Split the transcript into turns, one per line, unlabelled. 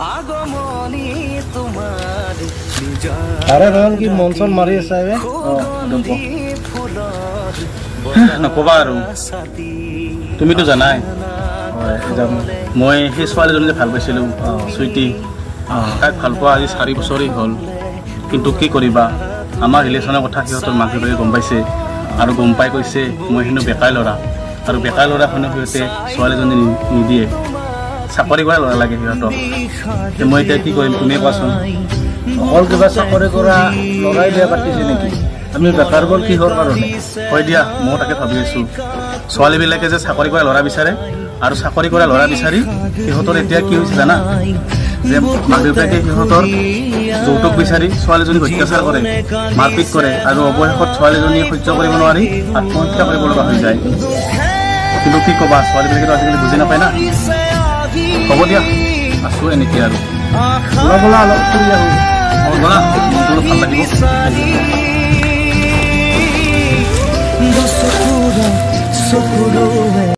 আগমনি তোমাৰ।
আৰে ৰয়ন, কি মন চন মাৰি আছে বে?
নকবা আৰু, তুমিতো জানাই, মই সেই ছোৱালীজনী যে ভাল পাইছিলোঁ, চুইটি, তাইক ভাল পোৱা আজি 4 বছৰেই হ'ল। কিন্তু কি কৰিবা, আমাৰ ৰিলেশ্যনৰ কথা সিহঁতৰ মাক দেউতাকে গম পাইছে আৰু গম পাই কৈছে মই হেনো বেকাৰ ল'ৰা আৰু বেকাৰ ল'ৰা হেনো সিহঁতে ছোৱালীজনী নিদিয়ে, চাকৰি কৰা ল'ৰা লাগে সিহঁতক। মই এতিয়া কি কৰিম, তুমিয়ে কোৱাচোন।
অকল কিবা চাকৰি কৰা ল'ৰাই বিয়া পাতিছে নেকি? আমি বেকাৰ গ'ল কিহৰ কাৰণে?
হয় দিয়া, ময়ো তাকে ভাবি আছোঁ। ছোৱালীবিলাকে যে চাকৰি কৰা ল'ৰা বিচাৰে আৰু চাকৰি কৰা ল'ৰা বিচাৰি সিহঁতৰ এতিয়া কি হৈছে জানা, যে মাক দেউতাকে সিহঁতৰ যৌতুক বিচাৰি ছোৱালীজনীক অত্যাচাৰ কৰে, মাৰপিট কৰে আৰু অৱশেষত ছোৱালীজনীয়ে সহ্য কৰিব নোৱাৰি আত্মহত্যা কৰিব লগা হৈ যায়। কিন্তু কি ক'বা, ছোৱালীবিলাকেতো আজিকালি বুজি নাপায় না। হ'ব দিয়া, আছোঁ এনেকৈ আৰু।
ব'লা ব'লা, অলপ ফুৰি আহোঁ।
অঁ ব'লা, মনটো অলপ ভাল লাগিব।
দুচকুৰে চকুলোৱে।